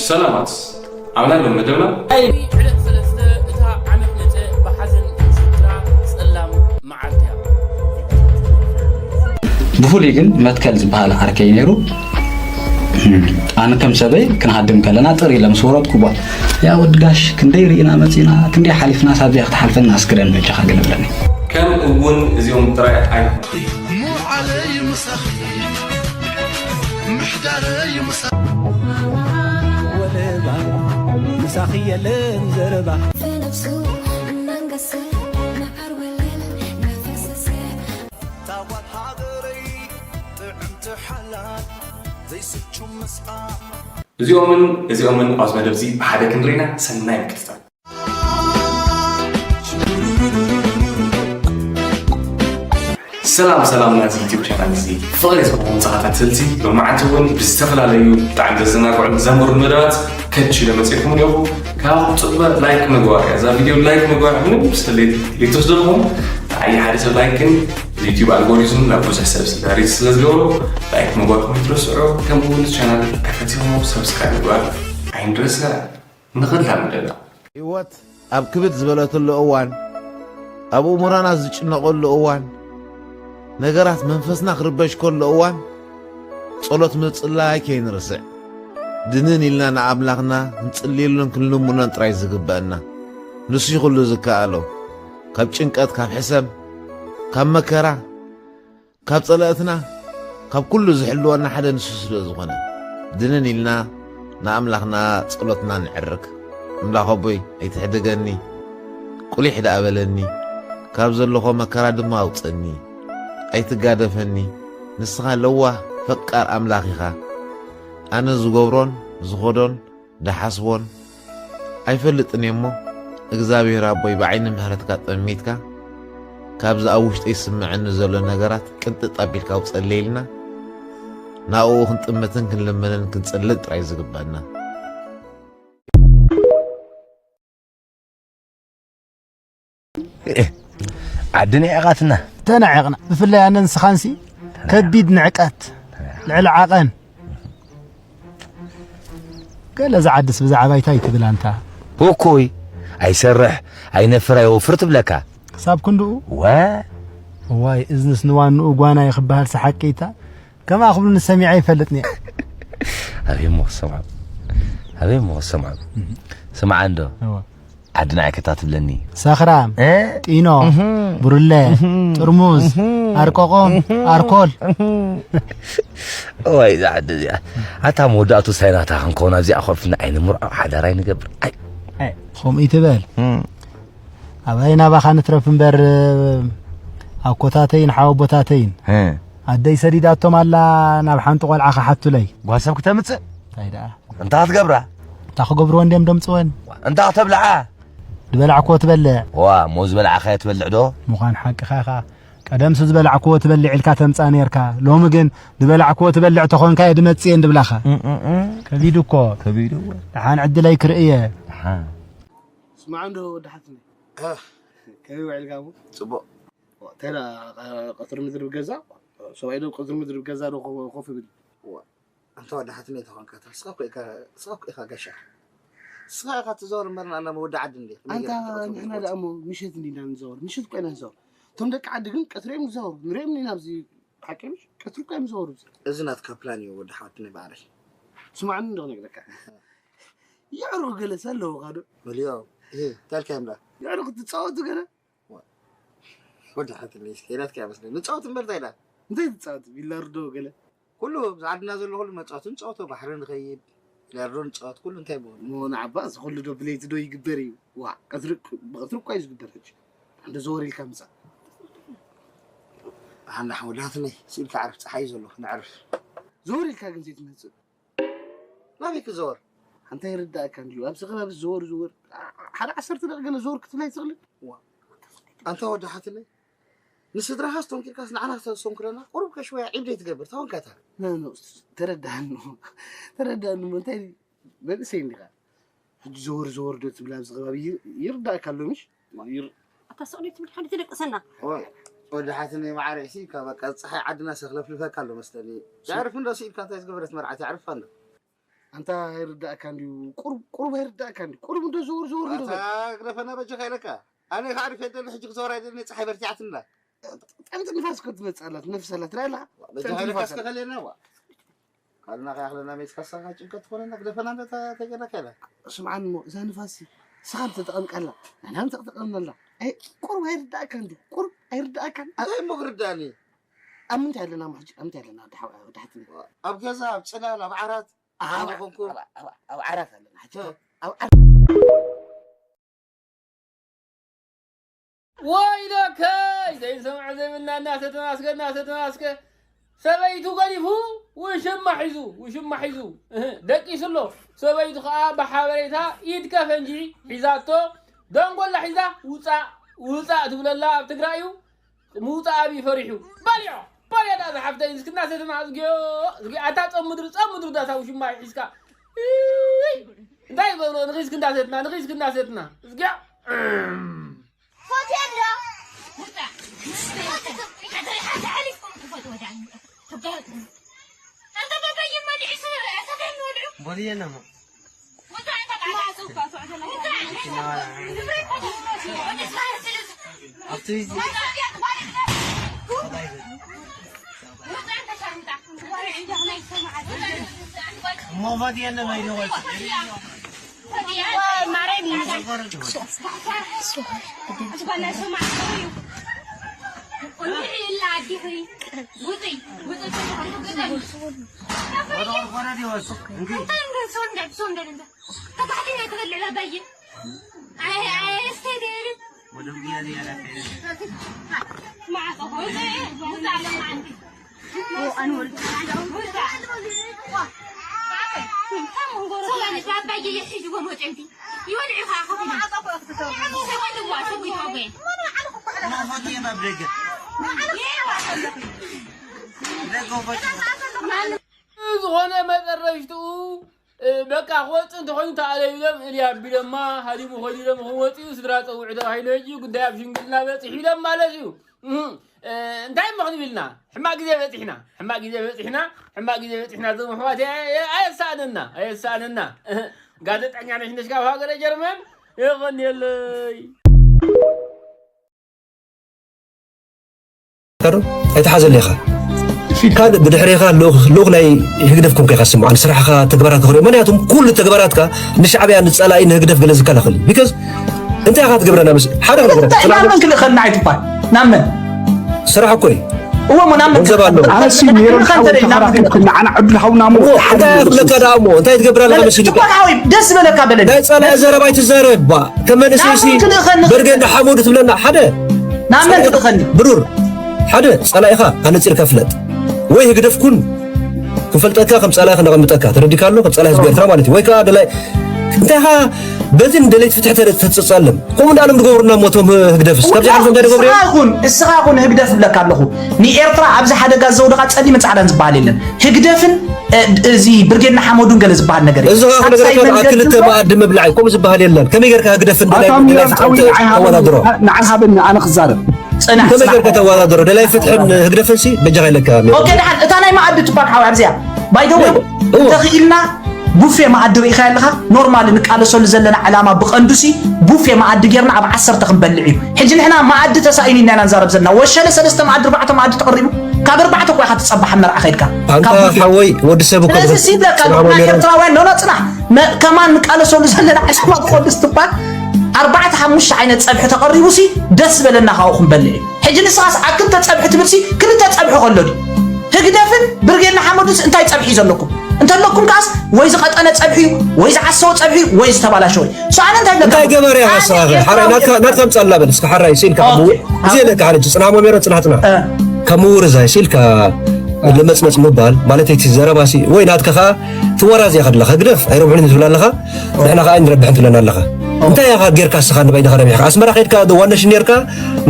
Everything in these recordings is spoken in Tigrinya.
ሰላማት ኣምላኽ ሎም መደብና። ዕለት ሰለስተ እታ ዓመት መጸ ብሓዘን ዝዝክራ ጸላም መዓልቲ እያ። ብፍሉይ ግን መትከል ዝበሃል ዓርከይ ነይሩ። ኣነ ከም ሰበይ ክንሃድም ከለና ጥር ኢለ ምስ ወረድኩ፣ ቧ፣ ያ ወዲ ጋሽ፣ ክንደይ ርኢና መጺና፣ ክንደይ ሓሊፍና፣ ሳቢያ ክትሓልፈና ኣስክረን በጃኻ ግን እብለኒ። ከም እውን እዚኦም ጥራይ ኣይኮኑን። ወለባ ምሳኺ የለን ዘረባ። እዚኦምን እዚኦምን ኣብዚ መደብ እዚ ብሓደ ክንሪና ሰናይ ምክትታል። ሰላም ሰላም ናዚ ዩቲዩብ ቻናል እዚ ፍቕሪ ዝኾኑ ተኸታተልቲ፣ ሎማዓንቲ እውን ብዝተፈላለዩ ብጣዕሚ ዘዘናግዑን ዘምህሩን መደባት ከች ኢለ መፅእኩም ኣለኹ። ካብ ፅበ ላይክ ምግባር እያ። እዛ ቪድዮ ላይክ ምግባር ምንም ስሌት ሌቶስ ዘለኹም። ንዓይ ሓደ ሰብ ላይክ ግን ዩቲዩብ ኣልጎሪዝም ናብ ብዙሕ ሰብ ስዳሪት ስለ ዝገብሮ ላይክ ምግባርኩም ኣይትረስዑ። ከምኡ እውን ቻናል ተፈቲኹም ሰብስክራይብ ምግባር ኣይንረስዕ። ንኽላመደና። ህይወት ኣብ ክብድ ዝበለትሉ እዋን፣ ኣብ እሙራና ዝጭነቐሉ እዋን፣ ነገራት መንፈስና ክርበሽ ከሎ እዋን፣ ጸሎት ምጽላይ ከይንርስዕ። ድንን ኢልና ንኣምላኽና ክንጽልየሉን ክንልምኖን ጥራይ ዝግበአና። ንሱ እዩ ኩሉ ዝከኣሎ። ካብ ጭንቀት፣ ካብ ሕሰም፣ ካብ መከራ፣ ካብ ጸላእትና፣ ካብ ኩሉ ዝሕልወና ሓደ ንሱ ስለ ዝኾነ፣ ድንን ኢልና ንኣምላኽና ጸሎትና ንዕርግ። ኣምላኽ ኣቦይ፣ ኣይትሕደገኒ፣ ቁሊሕ ደኣ በለኒ፣ ካብ ዘለኹ መከራ ድማ ኣውጸኒ። ኣይትጋደፈኒ፣ ንስኻ ለዋህ ፈቃር ኣምላኽ ኢኻ። ኣነ ዝገብሮን ዝኸዶን ዝሓስቦን ኣይፈልጥን እየ እሞ፣ እግዚኣብሔር ኣቦይ ብዓይኒ ምሕረትካ ጠሚትካ፣ ካብዚ ኣብ ውሽጠይ ዝስምዐኒ ዘሎ ነገራት ቅንጥጥ ኣቢልካ ኣውፀለይ ኢልና፣ ናብኡ ክንጥምትን ክንልምንን ክንፅልን ጥራይ ዝግበአና። ዓዲ ንዒቓትና። ተናዒቕና። ብፍላይ ኣነ ንስኻንሲ ከቢድ ንዕቀት፣ ልዕሊ ዓቐን። ገለ ዝዓድስ ብዛዕባ እንታይ ትብል ኣንታ? እኮይ፣ ኣይሰርሕ፣ ኣይነፍር፣ ኣይወፍር ትብለካ። ክሳብ ክንድኡ? ወ- እዋይ፣ እዝንስ ንዋንኡ ጓና እዩ ክበሃል ሰሓቂታ። ከምኣ ክብሉኒ ሰሚዐ ኣይፈልጥን እየ። ኣበይ እሞ ክሰምዖ? ኣበይ እሞ ክሰምዖ? ስምዓ እንዶ። እወ። ዓድና ኣይከታ ትብለኒ። ሰኽራም፣ እ? ጢኖ፣ እህ። ብሩለ፣ እህ። ጥርሙዝ፣ እህ። ኣርቆቆም፣ እህ። ኣርኮል። እህ። እዋይ፣ እዛ ዓዲ እዚኣ። ኣታ መወዳእቱ ሳይ ናታ ክንከውን ኣብዚኣ ኮፍ ኢልና ኣይንምርዖ፣ ሓዳር ኣይንገብር። ኣይ። ኣይ፣ ከምኡ ይትበል። እም። ኣባይ ናባኻ ንትረፍ እምበር፣ ኣኮታተይን ሓወቦታተይን እ። ኣደይ ሰዲዳቶም ኣላ ናብ ሓንቲ ቆልዓ ክሓቱለይ። ጓል ሰብ ክተምጽእ? እንታይ ደኣ? እንታይ ክትገብራ? እንታይ ክገብርወን ድዮም ደምጽወን? እንታይ ክተብልዓ? ዝበላዕክዎ ትበልዕ። ዋ፣ እሞ ዝበላዕካዮ ትበልዕ ዶ? ምዃን ሓቅኻ ኢኻ። ቀደምሲ ዝበላዕክዎ ትበልዕ ኢልካ ተምጽኣ ነርካ። ሎሚ ግን ዝበላዕክዎ ትበልዕ ተኾንካ እየ ድመጽእ እየ እንድብላኻ። እም፣ እም፣ እም። ከቢድ እኮ። ከቢድ እኮ። ደሓን ዕድለይ ክርኢ እየ። ደሓን። ስማዕ እንዶ ወዲ ሓትነይ። እ። ከመይ ውዒልካ እሞ? ጽቡቕ። እንታይ ደኣ፣ ቀ-፣ ቀትሪ ምድሪ ብገዛ? ሰብኣይ ዶ ቀትሪ ምድሪ ብገዛ ዶ ኮ-፣ ኮፍ ይብል? እዋ፣ ኣንታ ወዲ ሓትነይ ተኾንካ፣ ንስኻ እኮ ኢኻ፣ ንስኻ እኮ ኢኻ ጋሻ። ንስኻ ኢኻ ትዛወር እምበር፣ ንኣና መወዲ ዓዲ እንዴ? ከመይ ኣንታ ጌርካ ትቐትሪ ንሕና ምድሪ ደኣ እሞ ምሸት እንዲና ንዛወር፣ ምሸት እኮ ኢና ንዛወር። እቶም ደቂ ዓዲ ግን ቀትሪ እዮም ዝዛወሩ፣ ንሪኦም ኢና ኣብዚ ሓቂ ምሽ? ቀትሪ እኮ እዮም ዝዛወሩ። እዚ ናትካ ፕላን እዩ ወዲ ሓትነይ ማዕረይ። ስማዕኒ እንዶ ክነግረካ። የዕሩኽ ገለስ ኣለውኻ ዶ? መሊኦም። እህ፣ እንታይ ኢልካዮም ደኣ? የዕሩኽ ትጻወቱ ገለ? ወዲ ሓትነይ እስኪ ናትካ ይመስለኒ። ንጻወት እምበር እንታይ ኢላ? እንታይ ትጻወት? ቢላርዶ ገለ? ኩሉ ኣብዚ ዓድና ዘሎ ኩሉ መጻወቲ ንጻወቶ፣ ባሕሪ ንኸይድ፣ ቢላርዶ ንጻወት፣ ኩሉ እንታይ ብሆን። እሞ ንዓባ እዚ ኩሉ ዶ ብለይቲ ዶ ይግበር እዩ? ዋ፣ ቀትሪ፣ ብቐትሪ እኳ እዩ ዝግበር ሕጂ። እንዶ ዘወር ኢልካ ምጻእ። ኣነ ወዲ ሓትነይ፣ ስኢልካ ዕረፍ፣ ጸሓይ እዩ ዘሎ፣ ንዕረፍ። ዘወር ኢልካ ግን ዘይትመጽእ። ናበይ ክዘወር? ኣንታ ይርዳእካ እንድዩ። ኣብዚ ከባቢ ዝዘወር ዝወር፣ ሓደ ዓሰርተ ደቂቕ ገለ ዘወር ክትብል ኣይትኽእልን? ዋ። ኣንታ ወዲ ሓትነይ፣ ንስድራኻስ ተንኪርካስ ንዓና ክተስተንክረና? ቁሩብ ከሽወያ ዒብ ዘይትገብር፣ ተወንካታ። ኖ፣ ኖ፣ ተረዳእኒ። ተረዳእኒ እሞ እንታይ መንእሰይ እንዲኻ? ሕጂ ዘወር ዘወር ዶ ትብል ኣብዚ ከባቢ ይር-፣ ይርዳእካ ኣሎ ምሽ? ይር-፣ ኣታ ስቕ ዶ ትብል? ሓንቲ ትደቅሰና። ኦይ፣ ወዲ ሓትነይ መዓረይ፣ እሲ፣ ካብ በቃ፣ ጸሓይ ዓድና ሰኽለፍልፈካ ኣሎ መስለኒ። የዕርፍ እንዶ፣ ስኢልካ እንታይ ዝገበረት መርዓት የዕርፋ እንዶ። ኣንታ ኣይርዳእካ እንድዩ፣ ቁሩብ፣ ቁሩብ ኣይርዳእካ እንድዩ። ቁሩብ እንዶ ዘውር፣ ዘውር እንዶ ኣታ በል። ግደፈና በጃኻ ኢለካ። ኣነ ከዓ ሪፈ ደሊ ሕጂ ክዘውር ኣይደልን፣ ፀሓይ በርቲዓትኒ ኣላ። ጠምቲ ንፋስ እኮ ትመጽእ ኣላ፣ ትነፍስ ኣላ፣ ትርኢ ኣለኻ? በጃኻ ጠምቲ ኢለካ ንፋስ እስከ ኣላ። ከልየና ዋ። ካልእና ከይኣኽለና መይጽካ ንስኻ ጭንቀት ትኾነና፣ ግደፈና እንዶ ተ-፣ ተገይርናካ ኢለ። ስምዓኒ እሞ፣ እዛ ንፋስ ሲ፣ ንስኻ እንተተጠቐምካላ፣ ንሕና እውን ተጠቐምናላ። ኣይ፣ ቁሩብ ኣይርዳእካን ድዩ? ቁሩብ ኣይርዳእካን? እንታይ እሞ ክርዳእኒ? ኣብ ምንታይ ኣለና እሞ ሕጂ? ኣብ ምንታይ ኣለና? ወዲ ሓው-፣ ወዲ ሓትኒ? ኣብ ገዛ፣ ኣብ ጽላል፣ ኣብ ዓራት። ኣብ፣ ኣነ ኮንኩ። ኣብ፣ ኣብ፣ ኣብ ዓራት ኣለና ሕጂ። እ። ኣብ ዓራት። ወይለከይ! ዘይንሰምዖ ዘይብልና እናተ ተማስገ፣ እናተ ተማስገ። ሰበይቱ ገዲፉ ውሽማ ሒዙ፣ ውሽማ ሒዙ። እህ፣ ደቂሱ ኣሎ። ሰበይቱ ኸኣ ብሓበሬታ ኢድ ከፈንጂ ሒዛቶ፣ ደንጎላ ሒዛ ውጻእ፣ ውጻእ ትብለላ ኣብ ትግራይ እዩ። ምውጻእ ኣብዩ ፈሪሑ። ባልዮ! ባልዮ ዳ ዝሓፍተይ፣ እስኪ እናተ ተማ-፣ እዝግዮ፣ እዝግዮ፣ ኣታ ጸምድር፣ ጸምድር ዳታ ውሽማ ሒዝካ። እይ! እንታይ ይበሎ፣ ንኺስክ እናሰትና፣ ንኺስክ እናሰትና። እዝግዮ! እም። ሆቴል ዶ? ዝኾነ መጠረሽትኡ፣ እ፣ በቃ ክወፅእ እንተኾይኑ ተኣለዩ ኢሎም እልያ ኣቢሎማ ሃዲሙ ኾይዱ ኢሎም ክወፅኡ ስድራ ፀውዑ ተባሂሉ ሕጂ ጉዳይ ኣብ ሽምግልና በፂሑ ኢሎም ማለት እዩ። እህ፣ እ፣ እንታይ እሞ ክንብል ኢልና? ሕማቕ ግዜ በፂሕና፣ ሕማቕ ግዜ በፂሕና፣ ሕማቕ ግዜ በፂሕና። እዞም ኣሕዋት፣ እ፣ እ፣ ኣየሳእነና፣ ኣየሳእነና። እህ፣ ጋዜጠኛ ነሽ ነሽ ካብ ሃገረ ጀርመን፣ የቐንየለይ። ተሩ፣ ኣይትሓዘለይ ኢኻ። ካልእ ብድሕሬኻ ልኡኽ፣ ልኡኽ ናይ ህግደፍ ኮንካ ኢኻ ትስምዓኒ። ስራሕኻ፣ ተግባራትካ ክሪኦ። ምኽንያቱም ኩሉ ተግባራትካ ንሻዕብያ፣ ንጸላኢ፣ ንህግደፍ ገለ ዝከላኸል እዩ። ቢካዝ እንታይ ኢኻ ትገብረና? ምስ ሓደ ክንገብረና። እንታይ ናብ መን ክልእኸልና ኣይትባል? ናብ መን? ስራሕ እኮ እዩ። እዎ፣ እሞ ናብ መን ገንዘብ ኣለዎ። ክልእኸልና? ኣነሲ ሜሮን ሓወይ፣ ንዓና ዕድል ሃቡና እሞ እዎ፣ እንታይ ክብለካ ደኣ እሞ? እንታይ ትገብር ኣለኻ መሲልካ? ትባል ሓወይ፣ ደስ ዝበለካ በለኒ። ናይ ጸላኢ ዘረባ ኣይትዛረብ፣ ባ። ተመንሰይሲ ናብ መን ክልእኸኒ? በርገ እንዳ ሓመዱ ትብለና ሓደ ናብ መን ክልእኸኒ? ብሩር ሓደ ጸላኢኻ ኣነጺርካ ፍለጥ። ወይ ህግደፍ ኩን ክፈልጠካ ከም ጸላኢ ክነቐምጠካ ተረዲካ ኣሎ፣ ከም ጸላኢ ህዝቢ ኤርትራ ማለት እዩ። ወይ ከኣ ደላይ እንታይ ኢኻ በትን ደለይት ፍትሒ ተረ-፣ ተትጸልም። ከምኡ እንዳሎም ዝገብሩና እሞ እቶም ህግደፍስ። ካብዚ ሓልፎ እንታይ ዝገብሩ እዮም? እስኻ ኩን፣ እስኻ ኩን ህግደፍ እብለካ ኣለኹ። ንኤርትራ ኣብዚ ሓደጋ ዘውደቓ ጸሊምን ጻዕዳን ዝበሃል የለን። ህግደፍን እ፣ እዚ ብርጌድ ንሓመዱን ገለ ዝበሃል ነገር የለን። እዚ ኸኣ ሳልሳይ ክነግረካ መንገዲ ክልተ እኮ መኣዲ ምብላዕ እዩ። ከምኡ ዝበሃል የለን። ከመይ ጌርካ ህግደፍን ደላይ ኣታ ፍትሒ ሚሮን ተወ-፣ ሓወይ፣ ተወ-፣ ንዓይ ሃበኒ፣ ተወዳድሮ? ንዓይ ሃበኒ፣ ኣነ ክዛረብ። ጽናሕ፣ ከመይ ጽናሕ። ጌርካ ተወዳድሮ? ደላይ ፍትሕን ህግደፍን ሲ በጃኻ ኢለካ፣ ሚሮን። ኦኬ፣ ደሓን፣ እታ ናይ መኣዲ ትባል ሓወይ ኣብዚኣ። ባይ ዘ ወይ፣ እዎ። እንተኽኢልና ቡፌ መኣዲ ርኢኻ ኣለኻ? ኖርማል ንቃለሰሉ ዘለና ዕላማ ብቐንዱ ሲ ቡፌ መኣዲ ጌርና ኣብ ዓሰርተ ክንበልዕ እዩ። ሕጂ ንሕና መኣዲ ተሳኢኑ ኢና ንዛረብ ዘለና። ወሸለ ሰለስተ መኣዲ፣ ኣርባዕተ መኣዲ ተቐሪቡ። ካብ ኣርባዕተ እኮ ኢኻ ትጸባሕ ኣብ መርዓ ከይድካ። ኣንታ ካብ ቡፌ። ሓወይ፣ ወዲ ሰብ እኮ ስለዚ ብኸ-፣ ሲ ብለካ ጽናሕ ንሕና ወሚሮም። ኤርትራውያን ኖ፣ ኖ፣ ጽናሕ። መ-፣ ከማን ንቃለሰሉ ዘለና ዕላማ ብቐንዱ ስትባል ኣርባዕተ ሓሙሽተ ዓይነት ጸብሒ ተቐሪቡ ሲ ደስ ዝበለና ካብኡ ክንበልዕ እዩ። ሕጂ ንስኻስ ኣብ ክልተ ጸብሒ ትብል ሲ ክልተ ጸብሒ ከሎ ድዩ? ህግደፍን ብርጌድ ንሓመዱንስ እንታይ ጸብሒ እዩ ዘለኩም? እንተለኩም ከኣስ ወይ ዝቐጠነ ጸብሒ እዩ፣ ወይ ዝዓሰወ ጸብሒ እዩ፣ ወይ ዝተባላሸወ እዩ። ሶ ኣነ እንታይ እብለካ? እንታይ ገበረ እያ ኣነ ንስኻ? ሓራይ ኤርትራዊ ናትካ፣ ናትካ ምጻልና በል እስከ ሓራይ ሲልካ ኦኬ። ከምው-፣ እዚ የለካ ሓረጅ ጽናሕ ሞሜሮ ጽናሕ ጽናሕ። እ። ከምውርዛይ ሲልካ ልመጽመጽ ምባል ማለት እቲ ዘረባሲ ወይ ናትካ ከኣ ትወራዝ እያ ከለኻ ህግደፍ ኣይረብሑን ትብል ኣለኻ። ንሕና ከኣ ኣይንረብሕን ትብለና ኣለኻ። እንታይ ኢኻ ጌርካ እስኻ ንበይንኻ ረቢሕካ? ኣስመራ ከይድካ ዋነሽን ኔርካ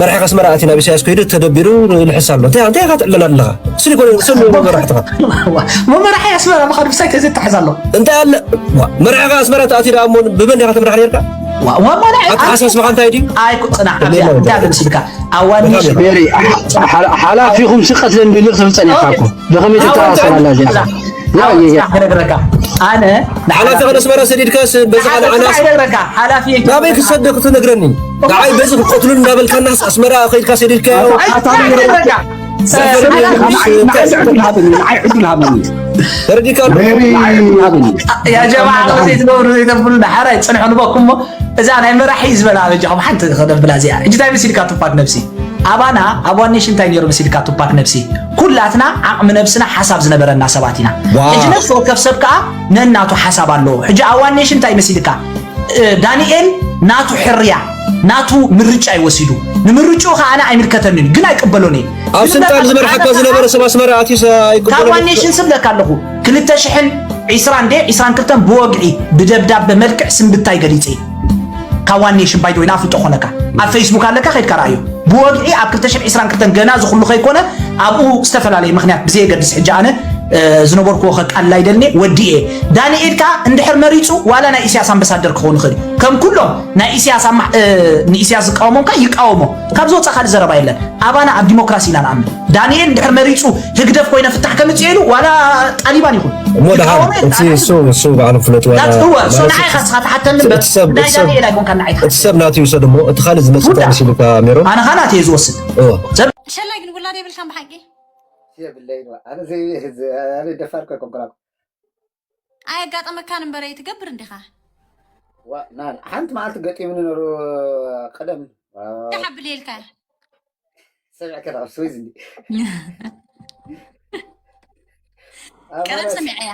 መራሒኻ ኣስመራ ኣትዩ ናብ ኢሳያስ ከይዱ ተደቢሩ ይልሕስ ኣሎ። እንታይ፣ እንታይ ኢኻ ትዕለና ኣለኻ? ስኒ ኮነ ሰሚ መራሕትኻ። መመራሒ ኣስመራ ምዃኑ ብሳይ ተዘተሓዝ ኣሎ። እንታይ ኣለ? ዋ፣ መራሒኻ ኣስመራ ተኣትዩ ደኣ እሞ ብመን ኢኻ ትምራሕ ኔርካ? ዋ፣ ዋ፣ ዋ፣ ናይ ኣተሓሳስባኻ እንታይ ድዩ? ኣይ፣ ኩ-፣ ጽናሕ፣ ኣብዚኣ፣ እንታይ ኣለ መሲልካ? ኣዋኒ በጣም ሽ-፣ ቤሪ፣ ሓ-፣ ሓላፊኹም ሲ ቀትለን ቢልቕ ትብል ጸኒሕካ እኮ። ብኸመይ ትተኣሳሰር ኣላ እዚኣ? ክነግረካ ኣነ ሓላፊ ከነስመራ ሰዲድካ በዚ ሓደ ሓላፊ ኣይነግረካ ሓላፊ ናበይ ክሰደ ክትነግረኒ ንዓይ በዚ ክቀትሉ እንዳበልካናስ ኣስመራ ከይድካ ሰዲድካዮ ተረዲካ ያ ጀማዓ ዘይትገብሩ ዘይተብሉ ዳሓር ኣይፅንሑ ንበኩም እሞ እዛ ናይ መራሒ ዝበላ በጃኹም ሓንቲ ክነብላ እዚኣ ሕጂ እንታይ መሲልካ ቱፓክ ነብሲ ኣባና ኣብ ዋን ኔሽን እንታይ ነይሩ መሲልካ ቱፓክ ነብሲ ኩላትና ዓቕሚ ነብስና ሓሳብ ዝነበረና ሰባት ኢና ሕጂ ነፍሲ ወከፍ ሰብ ከዓ ነናቱ ሓሳብ ኣለዎ ሕጂ ኣብ ዋን ኔሽን እንታይ መሲልካ ዳንኤል ናቱ ሕርያ ናቱ ምርጫ ይወሲዱ ንምርጭኡ ከዓ ኣነ ኣይምልከተንን ግን ኣይቅበሎን እየ ኣብ ስልጣን ዝመርሓካ ዝነበረ ሰብ ኣስመራ ኣትዩ ካብ ዋን ኔሽን ስብለካ ኣለኹ ክልተ ሽሕን ዒስራን ደ ዒስራን ክልተን ብወግዒ ብደብዳበ መልክዕ ስንብታይ ገሊፀ ካብ ዋን ኔሽን ባይደወይ ንኣፍልጦ ኮነካ ኣብ ፌስቡክ ኣለካ ከድካ ረኣዮ ብወግዒ ኣብ ክልተ ሽሕን ዒስራን ክልተን ገና ዝኩሉ ከይኮነ ኣብኡ ዝተፈላለየ ምክንያት ብዘየገድስ ሕጂ ኣነ ዝነበርኩዎ ከቃልል ኣይደልኒ ወዲኤ ዳንኤል ከኣ እንድሕር መሪጹ ዋላ ናይ ኢሳያስ ኣምባሳደር ክኸውን ይኽእል እዩ ከም ኩሎም ናይ ኢሳያስ ኣማ- እ፣ ንኢሳያስ ዝቃወሞም ከኣ ይቃወሞ ካብዚ ወጻእ ካልእ ዘረባ የለን ኣባና ኣብ ዲሞክራሲ ኢና ንኣምን ዳንኤል እንድሕር መሪጹ ህግደፍ ኮይነ ፍታሕ ከምጽእ ኢሉ ዋላ ጣሊባን ይኹን እሞ ደሓን ይቃወሞ የለን። እቲ እሱ እሱ ባዕሉ ፍለጥ ዋላ እወ እሱ ማለት ንዓይ እቲ- ካስኻ ትሓተኒ እምበር እቲ ሰብ- ናይ እቲ ሰብ- ዳንኤል ኣይኮንካ ንዓይ እቲ ትሓተኒ ሰብ ናቱ ይውሰድ እሞ እቲ ካልእ ዝመጽእ ጉዳ። እንታይ መሲሉካ ሜሮን ኣነ ኸኣ ናተይ ዝወስድ እወ። ሰብ ሸላይ ግን ውላድ የብልካን ብሓቂ የብለይን ዋ። ኣነ ዘይ ኣነ ደፋር ኮ ኮንኩላኩ። ኣየጋጠመካን እምበረ ትገብር እንዲኻ። ዋ ና ሓንቲ መዓልቲ ገጢሙኒ ነሩ ቀደም። ተሓብል የልካ። ሰሚዕከ ናብ ስዊዝ እንዲ። ቀደም ሰሚዐያ።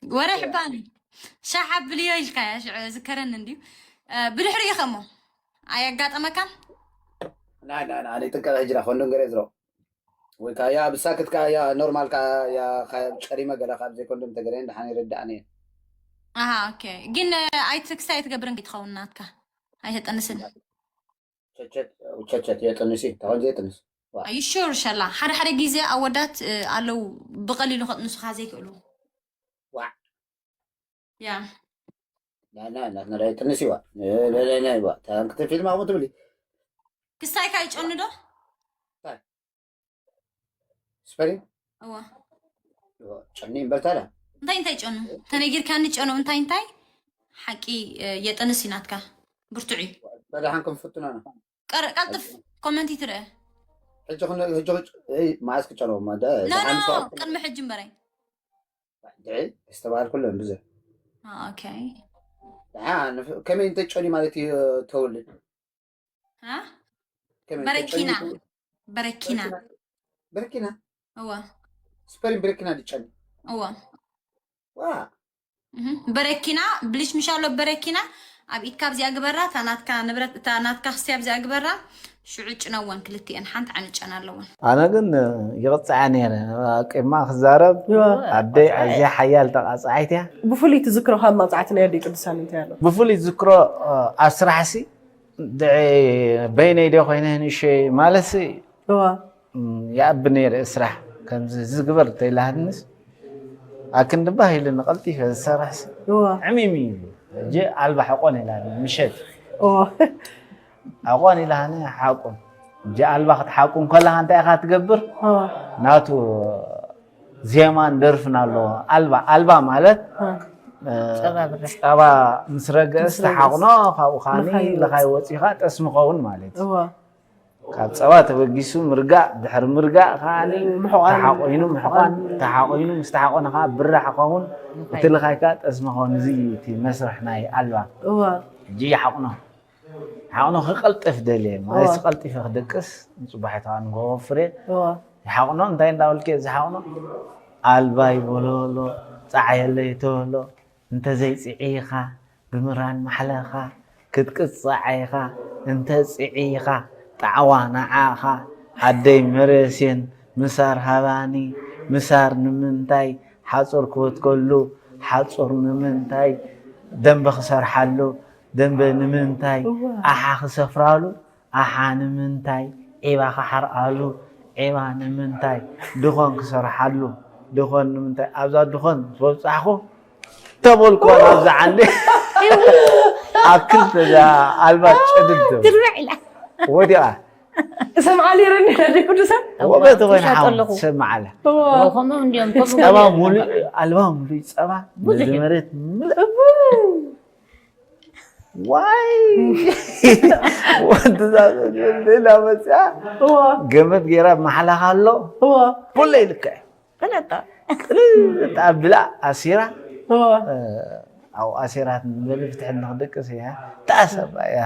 ወረ ሕባኒ ሻሕ ኣብልዮ ኢልካያ ሽዑ ዝከረኒ እንድዩ። ብድሕሪኡ ከሞ ኣየጋጠመካን? ናይ ናይ ናይ ጥንቃ ህጅራ ኮንዶም ገረ ዝሮ ወይ ከዓ ያ ብሳክት ከዓ ያ ኖርማል ከዓ ያ ጨሪመ ገለ ካብ ዘይኮንዶም ተገለ እንድሓን ይርዳእኒ እየ። ኣሃ ኦኬ። ግን ኣይትክስታይ ትገብርን ከይትኸውን ናትካ ኣይተጠንስን። ቸቸት ቸቸት የጥንሲ ተኾን ዘይጥንስ። ኣዩ ሹር ሸላ ሓደ ሓደ ግዜ ኣወዳት ኣለዉ ብቐሊሉ ከጥንሱኻ ዘይክእሉ። ዋዕ ያ ናትና ዳይ ጥንስ ይዋ። ታንክተ ፊልም ኣቕሙ ትብሊ። ክስታይካ ይጨኑ ዶ? ስፐሪ እዋ ጨኒ እምበልታዳ እንታይ እንታይ ጨኑ ተነጊርካኒ ጨኑ እንታይ እንታይ ሓቂ የጠንስ ናትካ ብርቱዕ እዩ። በዳሓን ከም ፍቱና ነው። ቀር ቀልጥፍ ኮመንት ይትርአ። ሕጂ ክነ ሕጂ ክጭ- እይ፣ መዓዝ ክጨነው ማዳ ኖ ኖ ደሓን ሰው ቅድሚ ሕጂ እምበረይ። ድዒ እስተባል ኩለን ብዙ ኦኬ። ደሓን ከመይ እንተ ጨኒ ማለት እዩ ተውልድ ሃ ከመይ እንተ ጨኒ በረኪና ተውልድ? በረኪና በረኪና እዋ ስፐሪን በረኪና ድጨኒ እዋ ዋ በረኪና ብልሽ ምሻሎ በረኪና ኣብ ኢድካ ኣብዚኣ ግበራ እታ ናትካ ንብረት እታ ናትካ ክስቲ ኣብዚኣ ግበራ ሽዑ ጭነወን ክልቲኤን ሓንቲ ዓንጨን ኣለወን። ኣነ ግን ይቕፅዓ ነይረ። ኣቂማ ክዛረብ ኣደይ ኣዝያ ሓያል ተቓፅዓይት እያ። ብፍሉይ ትዝክሮ ካብ መቕፃዕቲ ናይ ኣደይ ቅዱሳን እንታይ ኣሎ? ብፍሉይ ዝክሮ ኣብ ስራሕሲ ድዒ በይነይ ደ ኮይነ ንእሸይ ማለትሲ እዋ ይኣቢ ነይረ ስራሕ ከምዚ ዝግበር ተይላሃንስ ኣክንዲ ባህ ኢሉ ንቐልጢፈ ዝሰርሕሲ እዋ ዕሚም እዩ። ሕጂ ኣልባ ሕቆን ኢላ ምሸት እዋ ኣቆን ኢላሃኒ ሓቁን እጂ ኣልባ ክትሓቁን ከለኻ እንታይ ኢኻ ትገብር? እዋ ናቱ ዜማን ደርፍን ኣለዎ። ኣልባ ኣልባ ማለት እ፣ ጸባ ብርሕ። ጸባ ምስ ረገእስ ምስ ረገእስ። ተሓቑኖ ካብኡ ከዓኒ ምኻይ ይወጽእ። ልኻይ ወጺኻ ጠስሚ ኸውን ማለት እዩ። እዋ ካብ ጸባ ተበጊሱ ምርጋእ ድሕሪ ምርጋእ ከዓኒ ምሕቋን። ተሓቆይኑ ምሕቋን ተሓቆይኑ ምስ ተሓቆነ ከዓ ብራሕ ኸውን እቲ ልኻይ ከዓ ጠስሚ ኸውን እዚ እቲ መስርሕ ናይ ኣልባ እዋ ሕጂ ይሓቑኖ ሓቕኖ ክቐልጥፍ ደልየ ማለት እዋ። ቀልጢፈ ክደቅስ ንፅባሒተዋ ንጎወፍሬ እዋ። ይሓቕኖ እንታይ እንዳበልክ ዝሓቕኖ ኣልባይ በሎሎ ፃዓየለይ ተበሎ እንተዘይፅዒኻ ብምራን ማሕለኻ ክትቅፃዕ ኢኻ እንተ ፅዒኻ ጣዕዋ ንዓኻ ኣደይ መረስየን ምሳር ሃባኒ ምሳር ንምንታይ ሓፁር ክወትከሉ ሓፁር ንምንታይ ደንበ ክሰርሓሉ ደንበ ንምንታይ ኣሓ ክሰፍራሉ ኣሓ ንምንታይ ዒባ ክሓርኣሉ ዒባ ንምንታይ ድኾን ክሰርሓሉ ድኾን ንምንታይ ኣብዛ ድኾን ዝበብፃሕኹ ተበልኩዋ ናብዛ ዓንዲ ኣብ ክልተ እዛ ኣልባ ጭድድ ትብል ትርብዕ ኢላ ወዲቓ እሰምዓ ነይረ እንዲ ነዲ ቅዱሳን። እወ፣ በቲ ኮይነ ትሻጥ ሓው ኣለኹ። ትሰምዓ ኣላ። እወ። ከምኦም እንዲዮም፣ ከምኡ ጸባ ገለ ሙሉእ፣ ኣልባ ሙሉእ ጸባ፣ ብዙሕ ነዚ እዩ። መሬት ምልእ። እወ። ዋይ! ወዲ እዛ ሌላ መጽያ እወ። ገመድ ገይራ መሓላኻ ኣሎ። እወ። ኩለ ይልክዕ። ፈለጣ። ጥልጥ ኣብላ ኣሲራ። እወ። እ፣ ኣብኡ ኣሲራት ንበሊ ፍትሒ ንኽደቅስ እያ። ተኣሰባ እያ።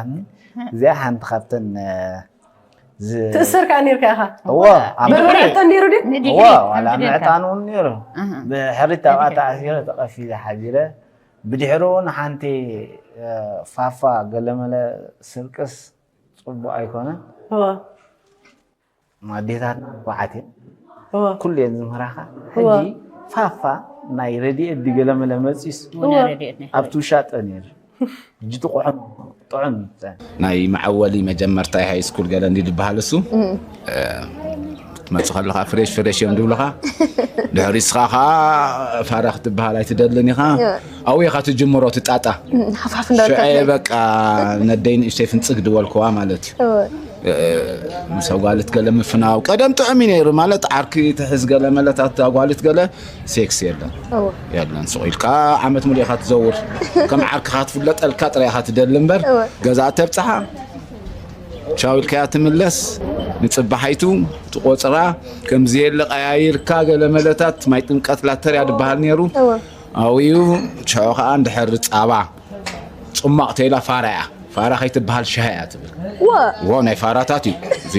እዚኣ ሓንቲ ካብተን፣ እ፣ ዝ-፣ ትእሰር ከኣ ነይርካ ኢኻ? እወ፣ ኣብ በርበረ ሕቶ ነይሩ ድዩ? ንድሕሪት እወ፣ ዋላ ከምቲ ደልካ። ምዕጣን እውን ነይሩ። ኣሃ። ብሕሪት ኣብኣ ንድሕሪት። ተኣሲረ ተቐፊለ ሓቢረ። ብድሕሩ ንሓንቲ፣ እ፣ ፋፋ ገለመለ ስርቅስ ጽቡቕ ኣይኮነን። እወ። ኣዴታትና ንፉዓት እየን። እወ። ኩሉ እየን ዝምህራኻ። እወ። ሕጂ ፋፋ ናይ ረድኤት ድዩ ገለመለ መጺስ እወ። ናይ ረድኤት ናይ ኣብቲ ውሻጠ ነይሩ። ሕጂ ጥዑም፣ ጥዑም። ናይ መዐወሊ መጀመርታ ሃይ ስኩል ገለ እንዲ ዝበሃል እሱ። እም። እ፣ ክትመጽእ ከለኻ ፍሬሽ ፍሬሽ እዮም ዝብሉኻ። ድሕሪ ንስኻ ኸኣ ፋራ ክትበሃል ኣይትደልን ኢኻ። እወ። ኣብኡ ኢኻ ትጅምሮ ትጣጣ። እም፣ ሓፍሓፍ እንዳበልካ ሽዑ ትኸይድ። በቃ ነደይ ንእሽተይ ፍንጽግ ድበልኩዋ ማለት እዩ። እወ። እ፣ ምስ ኣጓልት ገለ ምፍናው ቀደም ጥዑም እዩ ነይሩ። ማለት ዓርኪ ትሕዝ ገለ መለታት ኣጓልት ገለ ሴክስ የለን። እወ። የለን። ሱቕ ኢልካ ዓመት ሙሉእ ኢኻ ትዘውር። ከም ዓርክኻ ትፍለጠልካ ጥራይ ኢኻ ትደሊ እምበር እወ። ገዛ ተብጽሓ ቻው ኢልካያ ትምለስ። ንጽባሓይቱ ትቆጽራ። ከምዚ የለ ቀያይርካ ገለ መለታት ማይ ጥምቀት ላተርያ ዝበሃል ነይሩ። እወ። ኣብኡ ቻው ኸኣ እንድሕር ጻባ ጽማቕ ተይላ ፋራ እያ። ፋራ ከይትበሃል ሻሂ እያ ትብል። ዋ። ዎ፣ ናይ ፋራታት እዩ። እዚ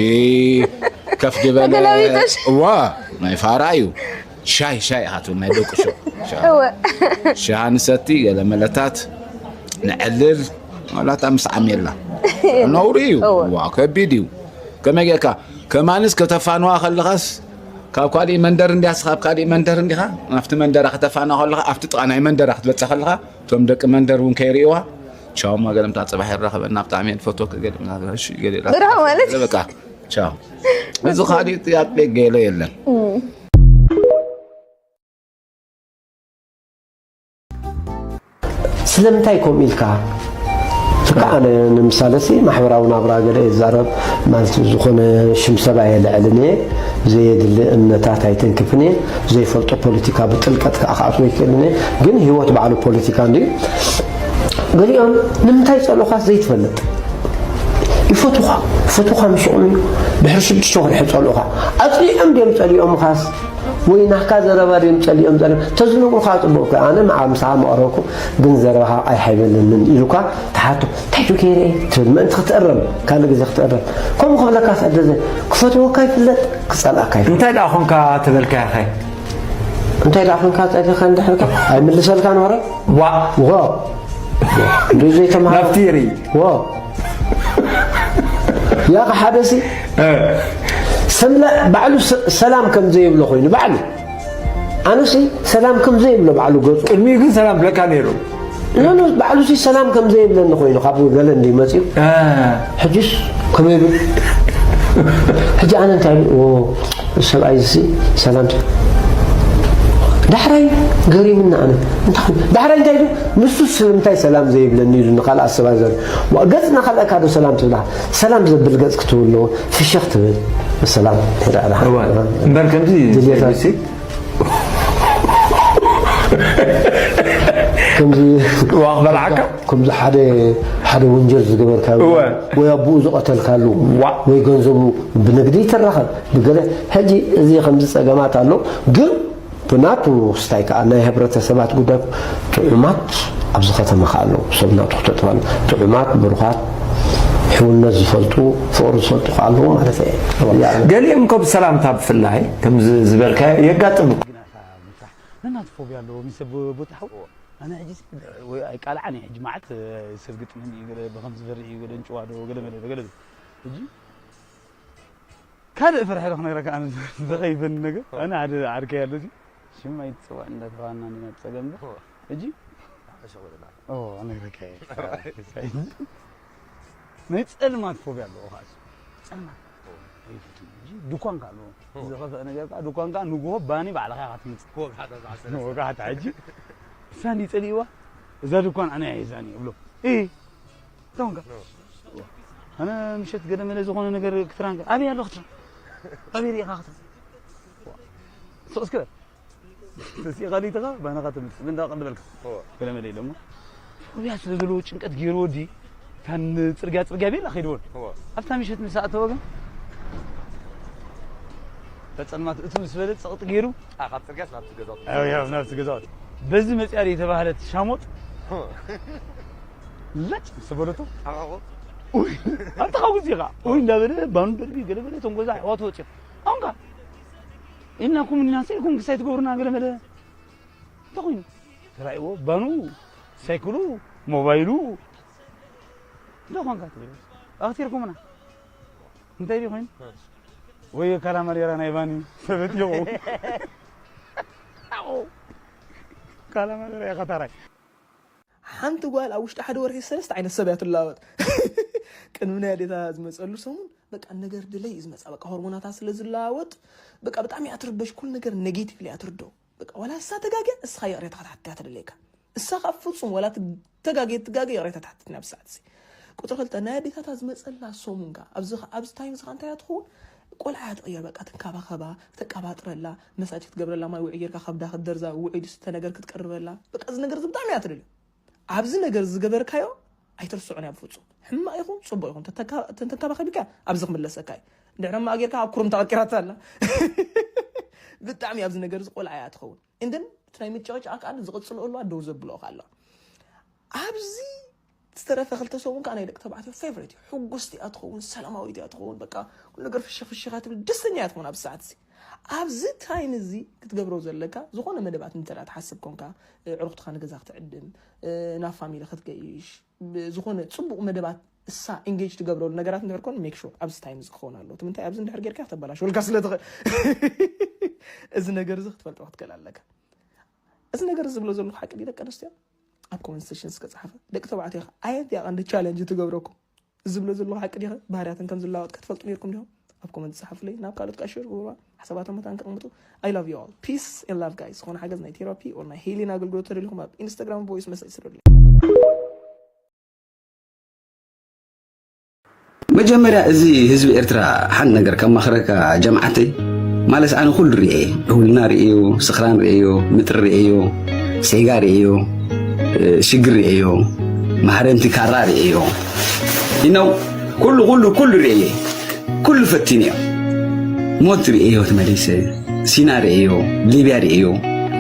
ከፍ ዝበለ ተገላቢጦሽ። ዋ፣ ናይ ፋራ እዩ። ሻሂ፣ ሻሂ ኢኻ ትብል፣ ናይ ደቂ ሹቕ። ሻሂ። እወ። ሻሂ ንሰቲ፣ ገለ መለታት ንዕልል፣ ዋላታ ምስ ዓሜላ። ነውሪ እዩ። እወ። ዋ፣ ከቢድ እዩ። ከመይ ጌርካ? ከማንስ ከተፋንዋ ከለኻስ፣ ካብ ካሊእ መንደር እንዲያስ፣ ካብ ካሊእ መንደር እንዲኻ፣ ናብቲ መንደራ ከተፋንዋ ከለኻ፣ ኣብቲ ጥቓ ናይ መንደራ ክትበጽሕ ከለኻ፣ እቶም ደቂ መንደር እውን ከይርእይዋ፣ ቻው፣ እሞ ገለ ምታ ጽባሕ ይራኸበና፣ ብጣዕሚ እየ ዝፈትወኪ፣ ገለ ምታ፣ እሺ፣ ገለ ኢላ ብርሃ ማለት? ገለ በቃ፣ ቻው። እዚ ካልእ ጥያቄ ገለ የለን። እም። ስለምንታይ ከምኡ ኢልካ? በቃ ኣነ ንምሳለ ሲ ማሕበራዊ ናብራ ገለ እየ ዝዛረብ፣ ማለት ዝኾነ ሽም ሰብ ኣየልዕልን እየ፣ ዘየድሊ እምነታት ኣይተንክፍን እየ፣ ዘይፈልጦ ፖለቲካ ብጥልቀት ከዓ ክኣትዎ ኣይክእልን እየ። ግን ህይወት ባዕሉ ፖለቲካ እንድዩ። ገሊኦም ንምንታይ ጸልኡኻስ ዘይትፈልጥ? ይፈትውኻ፣ ይፈትውኻ፣ ምስኦም እዩ። ድሕሪ ሽዱሽተ ወርሒ ጸልኡኻ። ኣጽሊኦም ድዮም ጸሊኦምኻስ? ወይ ናህካ ዘረባ ድዮም ጸሊኦም ጸሊኦም? ተዝነግሩኻ ጽቡቕ እኮ። ኣነ መዓ-፣ ምሳኻ መቐረብኩ፣ ግን ዘረባኻ ኣይሓይበለንን ኢሉካ ትሓቶ። እንታይ ዶ ገይረ እየ? ትብል ምእንቲ ክትእረም፣ ካልእ ግዜ ክትእረም። ከምኡ ክብለካ ትዕደዘ። ክፈትወካ ይፍለጥ፣ ክጸልኣካ ይፍለጥ። እንታይ ደኣ ኾንካ ተበልካዮ ኸ? እንታይ ደኣ ኾንካ ጸሊእካ እንድሕር ከ? ኣይምልሰልካን ወረ? ዋ። ዋ። እንዶ ዘይተማሃረ። ናብቲ ይርኢ። ዋ። ያኸ ሓደ ሲ እ። ሰምለ ባዕሉ ሰ-፣ ሰላም ከም ዘይብሎ ኮይኑ ባዕሉ። ኣነሲ ሰላም ከም ዘይብሎ ባዕሉ ገጹ። ቅድሚኡ ግን ሰላም ብለካ ነይሩ። ኖ፣ ኖ፣ ባዕሉሲ ሰላም ከም ዘይብለኒ ኮይኑ ካብ ገለ እንዲ መጺኡ። እ። ሕጂስ ከመይ ይብል? ሕጂ ኣነ እንታይ ኢሉ? ኦ፣ ሰብኣይ እዚ ሰላም ዳሕራይ ገሪምና ኣነ። እንታይ ኮይኑ? ዳሕራይ እንታይ ኢሉ? ንሱ ስለምንታይ ሰላም ዘይብለኒ ኢሉ ንኻልኣት ሰባት ዘር-፣ ዋ፣ ገጽ ንኻልኣካ ዶ ሰላም ትብላ? ሰላም ዘብል ገጽ ክትህሉ ኣለዎ። ፍሽኽ ትብል። ሰላም። እዋ፣ እምበር ከምዚ ድልየታት። ኢሉሲ ከምዚ ዋ፣ ክበልዓካ? ከምዚ ሓደ፣ ሓደ ወንጀል ዝገበርካሉ እወ። ወይ ኣቦኡ ዝቐተልካሉ ዋ። ወይ ገንዘቡ ብንግዲ ይትራኸብ ብገለ። ሕጂ እዚ ከምዚ ጸገማት ኣሎ፣ ግን ብናቱ ስታይ ከኣ ናይ ሕብረተሰባት ጉዳይ ጥዑማት ኣብዚ ከተማ ከኣ ኣለዉ። ሰብ ናቱ ክተጥባሉ ጥዑማት፣ ብሩኻት፣ ሕውነት ዝፈልጡ፣ ፍቕሪ ዝፈልጡ ከኣ ኣለዉ ማለት እየ። ገሊኦም እኮ ብሰላምታ ብፍላይ ከምዚ ዝበልካዮ የጋጥም እኮ። ነናቱ ፎብያ ኣለዎ። ምስ ሰብ ቦታ ሓው ኣነ ሕጂ ሲ-፣ ወይ ኣይቃልዓን እየ። ሕጂ መዓት፣ እ፣ ሰብ ግጥመኒ እዩ፣ ገለ ብኸም ዝበርህ እዩ፣ ገለ እንጭዋ ዶ፣ ገለ መለ ዶ፣ ገለ ዶ። ሕጂ ካልእ ፍርሒ ዶ ክነግረካ ኣነ ዘኸይበኒ ነገር። ኣነ ሓደ ዓርከይ ኣሎ ሲ፣ ሽም ኣይትጽዋዕ እንዳተባሃልና እንዲና ብጸገም ዶ። ሕጂ ሓፈሻ ወለላ። ኦ፣ ነግረካ እየ። ናይ ጸልማት ፎብያ ኣለዎ ኸዓ እሱ። ጸልማት ኣይፈቱን። ሕጂ ድኳን ከኣ ኣለዎ። ዝኸፍአ ነገር ከኣ ድኳን ከኣ ንግሆ ባኒ ባዕልኻ ኢኻ ትምጽእ። ወግሓታ ዝዓሰለ ወግሓታ ሕጂ እሳ እንዲ ጸሊእዋ፣ እዛ ድኳን ኣነ እየ ሒዛኒ እብሎ። እ፣ እታ ኮንካ። ኣነ ምሸት ገለ መለ ዝኾነ ነገር ክትራን ኣበይ ኣሎ ክትራን ኣበይ ርኢኻ ክትራን ሶስከ ተሲኻ ሊትኻ ባናኻ ትምልስ ምንዳ ቀልበልካ ገለ መለ ኢሎሞ ኣብያ ስለ ዘለዎ ጭንቀት ገይሩ ወዲ ካብ ጽርግያ ጽርግያ ቤላ ከይድዎን ኣብታ ምሸት ምስ ኣተወ ግን ተጸልማት እቱ ምስ በለ ጸቕጢ ገይሩ ካብ ጽርግያ ናብቲ ገዛውቲ ናብቲ ገዛውቲ በዚ መጽያ የተባህለት ሻሞጥ ለጭ ምስ በለቶ ኣንተ ካብ ግዜ ኻ ወይ እንዳበለ ባኑ ደርቢ ገለ በለ ቶም ገዛ ኣሕዋቱ ወፂኦም ኣሁን ካ ኢልና ኩም ኢና ሰይኩም ክሳይ ትገብሩና ገለ በለ እንታይ ኮይኑ ተራእይዎ ባኑ ሳይክሉ ሞባይሉ እንታይ ኾንካ ትብል ኣኽቲርኩምና እንታይ ድዩ ኮይኑ ወይ ካላማሪራ ናይ ባኒ ሰበት ይኹ ካላማሪራ ኢኻ ታራይ ሓንቲ ጓል ኣብ ውሽጢ ሓደ ወርሒ ሰለስተ ዓይነት ሰብ እያ ትለዋወጥ። ቅድሚ ናይ ኣዴታ ዝመፀሉ ሰሙን በቃ ነገር ድለይ እዩ ዝመፃ። በቃ ሆርሞናታ ስለ ዝለዋወጥ በቃ ብጣዕሚ እያ ትርበሽ። ኩሉ ነገር ኔጌቲቭሊ እያ ትርዶ። በቃ ዋላ እሳ ተጋግያ እስኻ ይቕሬታ ክትሓትት እያ ትደልየካ። እሳ ካብ ፍጹም ዋላ ተጋግየ ትጋግየ ይቕሬታ ትሓትት ናብ ሰዓት እዚ። ቁፅሪ ክልተ ናይ ኣዴታታ ዝመፀላ ሰሙን ካ ኣብዚ ኣብዚ ታይም እዚ ካ እንታይ እያ ትኸውን? ቆልዓ እያ ትቕየር በቃ ትንካባኸባ ተቀባጥረላ መሳጅ ክትገብረላ ማይ ውዒ ጌርካ ከብዳ ክትደርዛ ውዒ ዝስተ ነገር ክትቅርበላ በቃ እዚ ነገር እዚ ብጣዕሚ እያ ትደልዮ። ኣብዚ ነገር ዝገበርካዮ ኣይትርስዑን እያ ብፍጹም። ሕማቕ ይኹን ጽቡቕ ይኹን ተተንከባኸቢካ ኣብዚ ክምለሰካ እዩ። እንድሕር ሕማቕ ጌርካ ኣብ ኩሩም ተቐርቂራታ ኣላ። ብጣዕሚ ኣብዚ ነገር እዚ ቆልዓ እያ ትኸውን። እን then እቲ ናይ ምጭቕጫቕ ከኣ ዝቕጽል እልዋ ደው ዘብልኦ ከኣ ኣለዋ። ኣብዚ ዝተረፈ ክልተ ሰሙን ከኣ ናይ ደቂ ተባዕትዮ ፌቨሬት እዩ። ሕጉስቲ እያ ትኸውን፣ ሰላማዊት እያ ትኸውን፣ በቃ ኩሉ ነገር ፍሽኽ ፍሽኽ እያ ትብል፣ ደስተኛ እያ ትኸውን ኣብዚ ሰዓት እዚ። ኣብዚ ታይም እዚ ክትገብሮ ዘለካ ዝኾነ መደባት እንተ ደኣ ትሓስብ ኮንካ፣ ኣዕሩኽትኻ ንገዛ ክትዕድም፣ ናብ ፋሚሊ ክትገይሽ፣ ዝኾነ ጽቡቕ መደባት እሳ ኢንጌጅ ትገብረሉ ነገራት እንድሕር ኮን ሜክ ሹር ኣብዚ ታይም እዚ ክኸውን ኣለዎ። እቲ ምንታይ ኣብዚ እንድሕር ጌርካ ክተበላሽወልካ ስለ ትኽእል እዚ ነገር እዚ ክትፈልጦ ክትክእል ኣለካ። እዚ ነገር እዚ ዝብሎ ዘለኹ ሓቂ ድዩ ደቂ ኣንስትዮ? ኣብ ኮመንት ሴክሽን እስከ ጸሓፈ። ደቂ ተባዕትዮ ከ ኣየንት እያ ቀንዲ ቻለንጅ ትገብረኩም? እዚ ዝብሎ ዘለኹ ሓቂ ድዩ? ባህርያተን ከም ዝለዋወጥ ከ ትፈልጡ ነይርኩም ዲኹም? ኣብ ኮመንት ጸሓፉለይ። ናብ ካልኦት ከኣ ሸር ግበሩዋ። ሓሳባቶም መታን ከቕምጡ። I love you all. Peace and love guys። ዝኾነ ሓገዝ ናይ ቴራፒ ኦር ናይ ሂሊን ኣገልግሎት ተደሊኹም ኣብ ኢንስታግራም ቮይስ መሰጅ ስደዱለይ። መጀመርያ እዚ ህዝቢ ኤርትራ ሓንቲ ነገር ከማኽረካ ጀምዓተይ ማለት ኣነ ኩሉ ርእየ ዕውልና ርእዮ ስኽራን ርእዮ ምጥሪ ርእዮ ሴጋ ርእዮ ሽግር ርእዮ ማሕረምቲ ካራ ርእዮ ኢነው ኩሉ ኩሉ ኩሉ ርእየ ኩሉ ፈቲንዮ ሞት ርእዮ ተመሊሰ ሲና ርእዮ ሊብያ ርእዮ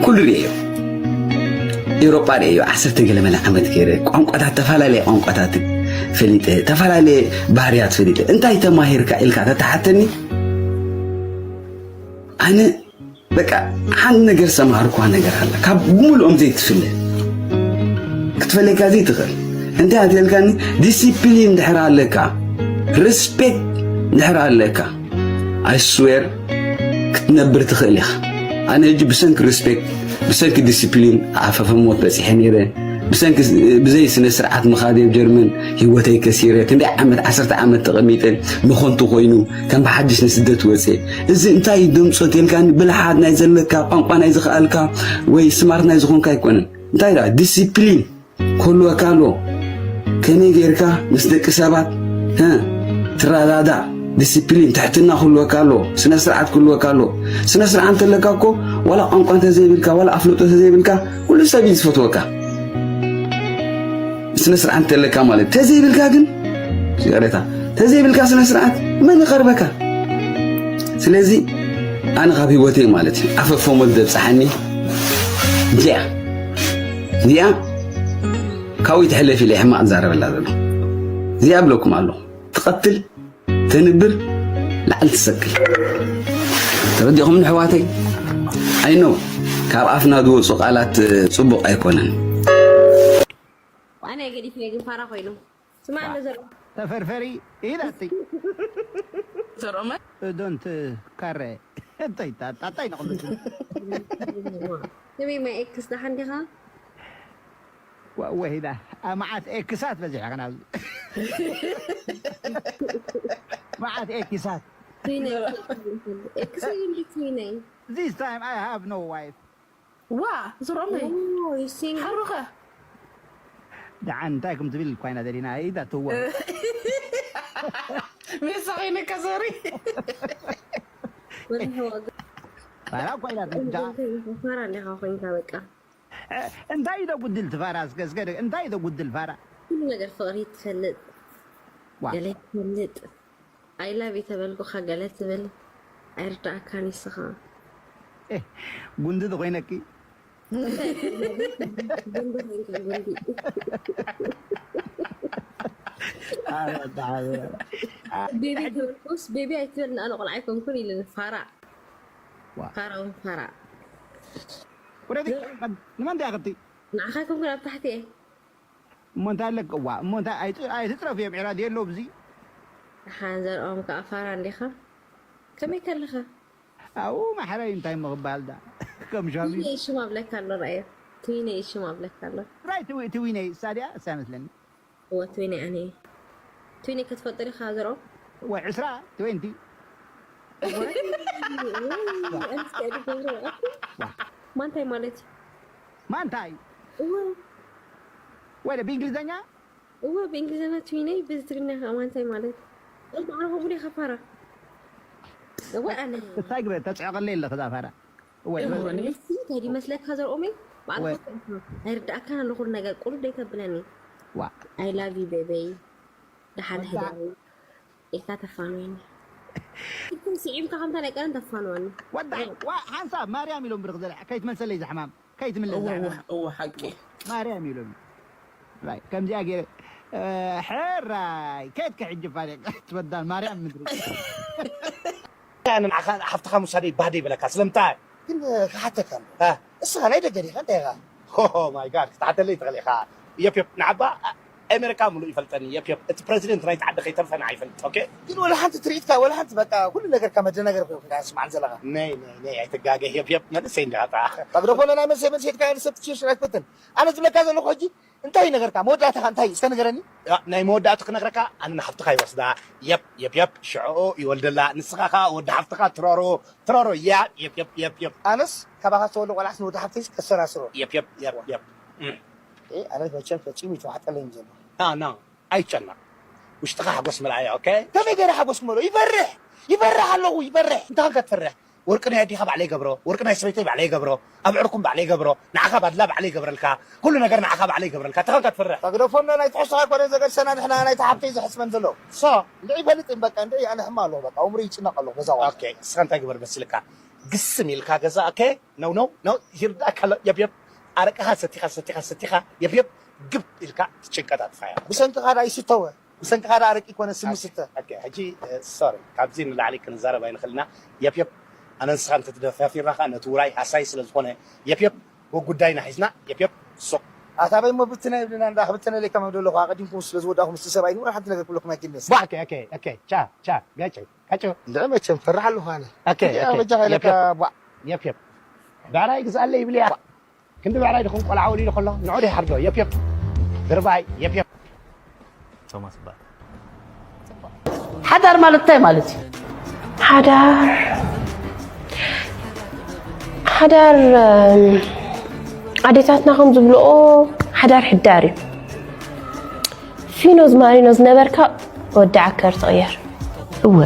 ኩሉ ርእዮ ኤውሮጳ ርእዮ ዓሰርተ ገለ መለ ዓመት ገይረ ቋንቋታት ተፈላለየ ቋንቋታት ፈሊጠ ተፈላለየ ባህርያት ፈሊጠ እንታይ ተማሂርካ ኢልካ ተተሓተኒ ኣነ በቃ ሓንቲ ነገር ዝተማሃርኳ ነገር ኣላ ካብ ብምልኦም ዘይትፍለ ክትፈለካ ዘይትኽእል እንታይ ኣትልካኒ ዲሲፕሊን ድሕር ኣለካ ሪስፔክት ድሕር ኣለካ I swear ክትነብር ትኽእል ኢኻ ኣነ ሕጂ ብሰንኪ ሪስፔክት ብሰንኪ ዲሲፕሊን ዓፈፈ ሞት በፂሐ ነይረ ብሰንኪ ብዘይ ስነ ስርዓት ምኻድ ኣብ ጀርመን ህይወተይ ከሲረ ክንደይ ዓመት ዓሰርተ ዓመት ተቐሚጠ ንኾንቱ ኮይኑ ከም ብሓድሽ ንስደት ወፀ እዚ እንታይ እዩ ድምፆ ተልካኒ ብልሓት ናይ ዘለካ ቋንቋ ናይ ዝኽኣልካ ወይ ስማርት ናይ ዝኾንካ ኣይኮነን እንታይ ደኣ ዲሲፕሊን ክህልወካ ኣለዎ። ከመይ ጌርካ ምስ ደቂ ሰባት ትረዳዳእ፣ ዲሲፕሊን፣ ትሕትና ክህልወካ ኣለዎ። ስነ ስርዓት ክህልወካ ኣለዎ። ስነ ስርዓት እንተለካ እኮ ዋላ ቋንቋ እንተዘይብልካ፣ ዋላ ኣፍልጦ እንተዘይብልካ ኩሉ ሰብ እዩ ዝፈትወካ። ስነ ስርዓት እንተለካ ማለት ተዘይብልካ ግን ይቕሬታ፣ ተዘይብልካ ስነ ስርዓት መን ይቐርበካ? ስለዚ ኣነ ካብ ህይወተይ ማለት እዩ ኣፈፎሞት ዘብፅሓኒ እዚኣ እዚኣ ካብኡ ይትሕለፍ ኢለ ሕማቕ ዝዛረበላ ዘሎ እዚኣ ብለኩም ኣሎ ትቐትል ተንብር ላዕሊ ትሰቅል ተረዲኹም ንሕዋተይ ኣይኖ ካብ ኣፍና ዝወፁ ቃላት ፅቡቕ ኣይኮነን ኣነ ገዲፍ ግን ፋራ ኮይኑ ስማ እንደ ዘሎ ተፈርፈሪ ኢዳቲ ዘሮመ don't care እንታይ እንታይ እንታይ ንቕምጥ ስሚ ማይ ኤክስ ደሓን ዲኻ ወሂዳ መዓት ኤክሳት በዚሕኽና ኣብዚ መዓት ኤክሳት ትዊነይ ኤክስ እንዲ ትዊነይ this time I have no wife ዋ ዝሮመይ ሓሩኸ ደዓን እንታይ ከም ትብል እኳ ኢና ደሊና ኢዳ ትዋ ንሳ ኮይነካ ሶሪ። ወላ ሕዋ ፋራ ኮይና ብዳ ፋራ እንዲኻ ኮይንካ በቃ። እንታይ ዶ ጉድል ትፋራ እስከ እስከ እንታይ ዶ ጉድል ፋራ ኩሉ ነገር ፍቕሪ ትፈልጥ ዋ ገለ ትፈልጥ። I love you ተበልኩኻ ገለ ትብል። ኣይርዳእካን ይስኻ። ጉንዲ ተኮይነኪ ጉንዲ ኮይንካ ጉንዲ። ቤቢ ተበልኩስ ቤቢ ኣይትበል ንኣነ ቆልዓ ኣይኮንኩን ኢለ ፋራ ዋ ፋራ እውን ፋራ። ወረዲ ንመን ዲያ ከብቲ ንዓኻ ኣይኮንኩን ኣብ ታሕቲ እየ። እሞ እንታይ ኣለክ ዋ እሞ እንታይ ኣይት- ኣይትጥረፍ እዮም ዕራድ የሎ ብዚ ደሓን ዘርኦም ከዓ ፋራ እንዲኻ። ከመይ ከለኻ? ኣብኡ ማሕረይ እንታይ ምኽባል ዳ ከም ሻሚ ትዊነይ ሽም ኣብለካ ኣሎ ራእዮ። ትዊነይ ሽም ኣብለካ ኣሎ። ራይ ትዊ- ትዊነይ እሳ ድያ እሳ መስለኒ እወ ትዊነይ ኣነ እየ። ትዊነይ ክትፈልጦ ዲኻ ዘርኦም? ወይ ዕስራ ትዌንቲ ማንታይ ማለት እዩ? ማንታይ እወ ወይ ብእንግሊዝኛ እወ ብእንግሊዝኛ ትዊነይ ብዚ ትግርኛ ከዓ ማንታይ ማለት? እሞ ኣነ ከምኡ ዲኻ ፋራ? እወ ኣነ እንታይ ግበ ተፅዕቐለ የለ ከዛ ፋራ ወይ እወ ንሱ እንታይ ድመስለካ ዘርኦመይ ባዕልኻ ወይ ትእምቶ ኣይርዳእካን ኣሎ ኩሉ ነገር ቁሩብ ደይ ተብለኒ ዋ I love you ቤበይ ደሓን ወዳ ህዳዊ ኢልካ ተፋንወኒ። እኩም ስዒምካ ከምታ ናይ ቀደም ተፋንወኒ። ወዳ ዋ ሓንሳብ ማርያም ኢሎም ብርክ ዘለ ከይትመልሰለይ ዝሕማም ከይትምለስ እወ ዝሕማም እወ እወ ሓቂ ማርያም ኢሎም ራይ ከምዚኣ ገይረ እ፣ ሕራይ ከየትከ ሕጂ ፋሪቅ ትበዳል ማርያም ምድሪ ኣነ ንዓኻ ሓፍትኻ ምውሳደይ ባህደ ይበለካ ስለምንታይ ግን ክሓተካ ኣሎ እ፣ እስኻ ናይ ደገ ዲኻ እንታይ ኢኻ ሆሆ ማይ ጋድ ክትሓተለይ ትኽእል ኢኻ የፕ የፕ ንዓባ ኣሜሪካ ሙሉእ ይፈልጠኒ የፕ የፕ እቲ ፕሬዚደንት ናይቲ ዓዲ ከይተርፈ ንዓ ይፈልጥ ኦኬ ግን ወላ ሓንቲ ትርኢትካ ወላ ሓንቲ በቃ ኩሉ ነገርካ መደናገር ኮይኑ ኢኻ ስማዕ ዘለኻ ነይ ነይ ነይ ኣይትጋገ የፕ የፕ መንእሰይ እንዲኻ ጥራሕ ጠግደፎ ናይ መንሰይ መንሰይትካ ሰብ ትሽርሽር ኣይትፈትን ኣነ ዝብለካ ዘለኹ ሕጂ እንታይ እዩ ነገርካ መወዳእታኻ እንታይ እዩ እስከ ንገረኒ ያ፣ ናይ መወዳእቱ ክነግረካ ኣነ ንሓፍትኻ ይወስዳ የፕ የፕ የፕ ሽዕኦ ይወልደላ ንስኻ ኸዓ ወዲ ሓፍትኻ ትረሮ ትረሮ ያ የፕ የፕ የፕ የፕ ኣነስ ካባኻ ዝተወልደ ቆልዓስ ንወዲ ሓፍተይስ ከሰራስሮ የፕ የፕ የፕ የፕ እም። ኤ፣ ኣነ መቸም ፈጺሙ ይተዋሕጠለይ ዘሎ ና ና ኣይጨነቕ ውሽጥኻ ሓጎስ ምልኣያ ኦኬ ከመይ ገይረ ሓጎስ ክመሎ ይፈርሕ ይፈርሕ ኣለኹ ይፈርሕ እንታይ ኸንካ ትፈርሕ ወርቂ ናይ ኣዲኻ ባዕለይ ገብሮ ወርቂ ናይ ሰበይተይ ባዕለይ ገብሮ ኣብ ዕርኩም ባዕለይ ገብሮ ንዓኻ ባድላ ባዕለይ ገብረልካ ኩሉ ነገር ንዓኻ ባዕለይ ገብረልካ እንታይ ኸንካ ትፈርሕ ተግደፎና ናይ ትሕዝቶኻ ኮነ ዘገድሰና ንሕና ናይቲ ሓፍተይ ዝሕስበን ዘሎ ሶ እንድዒ ይፈልጥ እም በቃ እንድዒ ኣነ ሕማ ኣለኹ በቃ እምሩ ይጭነቕ ኣለኹ ገዛ ኦኬ እስኻ እንታይ ግበር መሲልካ ግስም ኢልካ ገዛ ኦኬ ነው ነው ነው ይርዳእካ ኣሎ የብየብ ኣረቅኻ ሰቲኻ ሰቲኻ ሰቲኻ የብየብ ግብ ኢልካ ትጭንቀት ኣጥፋያ ብሰንክኻ ዳ ይስተወ ብሰንክኻ ዳ ኣረቂ ኮነ ስሚ ስተ ኦኬ ሕጂ ሶሪ ካብዚ ንላዕሊ ክንዛረብ ኣይንኽእልና የብየብ ኣነ ንስኻ እንተተደፋፊርና ኸዓ ነቲ ውራይ ሃሳይ ስለ ዝኾነ የብየብ ወጉዳይና ሒዝና የብየብ ሱቕ ኣታበይ ሞ ብትነ ይብልና እንዳ ክብትነ ለይ ከመ ደለኹ ኣቐዲምኩም ስለ ዝወዳእኹም ምስቲ ሰብኣይ ንወር ሓንቲ ነገር ክብለኩም ኣይክልስ ቧ ኦኬ ኦኬ ኦኬ ቻ ቻ ጋጨይ ካጭ እንድዒ መቸም ፈርሕ ኣለኹ ኣነ ኦኬ እዚኣ ኦኬ በጃኻ ኢለካ የብየብ ቧዕ የብየብ ብዕራይ ግዝኣለይ ይብል እያ ክንዲ ብዕራይ ድኹም ቆልዓ ወሊዱ ከሎ ንዑ ዶ ይሓርዶ የብየብ ድርባይ የብየብ ቶማስ ይበሃል። ሓዳር ማለት እንታይ ማለት እዩ? ሓዳር ሓዳር እም፣ ኣዴታትና ከም ዝብልኦ ሓዳር ሕዳር እዩ። ፊኖዝ ማሪኖ ዝነበርካ ወዲ ዓከር ትቕየር። እወ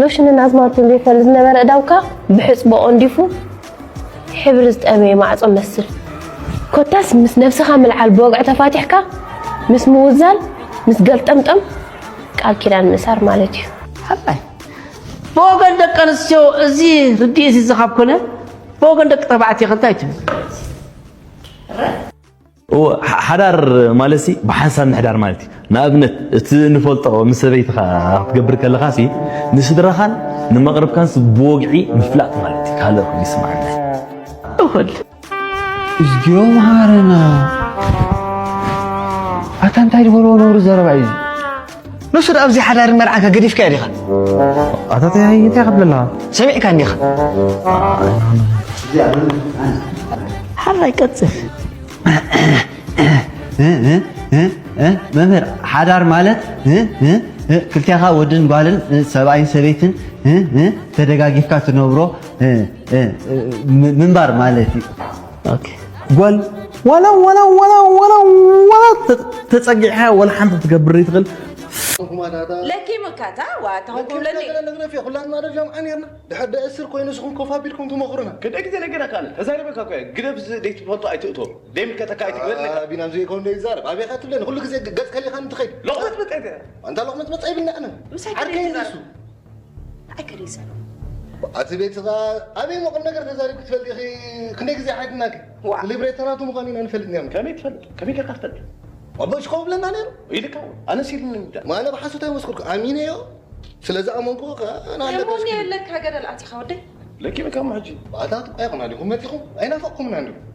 ሎሽንን ኣዝማልቶን ዘይፈልጥ ዝነበረ እዳውካ ብሕፅቦ ቆንዲፉ ሕብሪ ዝጠመየ ማዕጾ መስል። ኮታስ ምስ ነብስኻ ምልዓል ብወግዒ ተፋቲሕካ ምስ ምውዛል ምስ ገልጠምጠም ቃል ኪዳን ምእሳር ማለት እዩ። ሓራይ ብወገን ደቂ ኣንስትዮ እዚ ርድኢት እዚ ካብ ኮነ ብወገን ደቂ ተባዕትዮ ከ እንታይ ትብል? እወ፣ ሓ- ሓዳር ማለት ሲ ብሓንሳብ ምሕዳር ማለት እዩ። ንኣብነት እቲ ንፈልጦ ምስ ሰበይትኻ ክትገብር ከለኻ ሲ ንስድራኻን ንመቕርብካን ሲ ብወግዒ ምፍላጥ ማለት እዩ። ካልእ ይስማዓና። እኹል እዝግዮ መሃረና ኣታ እንታይ ዝበልዎ ነውሪ ዘረባ እዩ ንሱ ዳ ኣብዚ ሓዳር መርዓካ ገዲፍካ ዲኻ ኣታ እንታይ እንታይ ከብለላ ሰሚዕካ እንዲኻ ሓራይ ቀፅል መምህር ሓዳር ማለት ክልቴኻ ወድን ጓልን ሰብኣይን ሰበይትን ተደጋጊፍካ ትነብሮ ምንባር ማለት እዩ። ጓል ዋላ ዋላ ዋላ ዋላ ዋላ ተፀጊዕካ ዋላ ሓንቲ ትገብር ይትኽእል ለኪ ምካታ ዋታ ሆንኩ ለኒ ነግረፍ ኩላትና ደጃም ዓኔርና ድሕር ደእስር ኮይኑ ንስኹም ኮፍ ኣቢልኩም ትመኽሩና። ክንደይ ግዜ ነገረካ ኣነ? ተዛሪበካ እኮ እየ። ግደፍ እዚ ዘይትፈልጦ ኣይትእቶ። ደይምልከተካ ኣይትግበር ኣለካ። ቢናም ዘይኮን ዘይዛረብ ኣበይ ኢኻ ትብለኒ? ኩሉ ግዜ ገጽ ከሊኻኒ ትኸይድ። ሎቕመጽ መጸ እየ። ኣንታ ሎቕመጽ መጸ ይብልና ኣነ። ምሳይ ዓርከይ ከደይ ንሱ። ኣይከደይ ይዛረብ። ኣቲ ቤትኻ ኣበይ ሞቕም ነገር ተዛሪብ ክትፈልጥ ኢኺ? ክንደይ ግዜ ሓድናኪ? ዋ። ሊብሬተራቱ ምዃኑ ኢና ንፈልጥ ኒያም። ከመይ ትፈልጥ? ከመይ ጌርካ ትፈልጥ? ኣቦ ሽኮ ብለና ነይሩ። ኢልካ ኣነስ ኢልኒ እንዳ። ማነ ብሓሶት ኣይመስኩርኩ ኣሚነዮ። ስለ ዝኣመንኩ ከኣ ንኣለካ የሞኒ እስኪ። የለካ ገደል ኣቲኻ ወደይ። ለኪ በቃ እሞ ሕጂ። ኣታ ጥቋ ይኹን ኣሊኹም መጺኹም ኣይናፈቕኩምና እንዲኹም።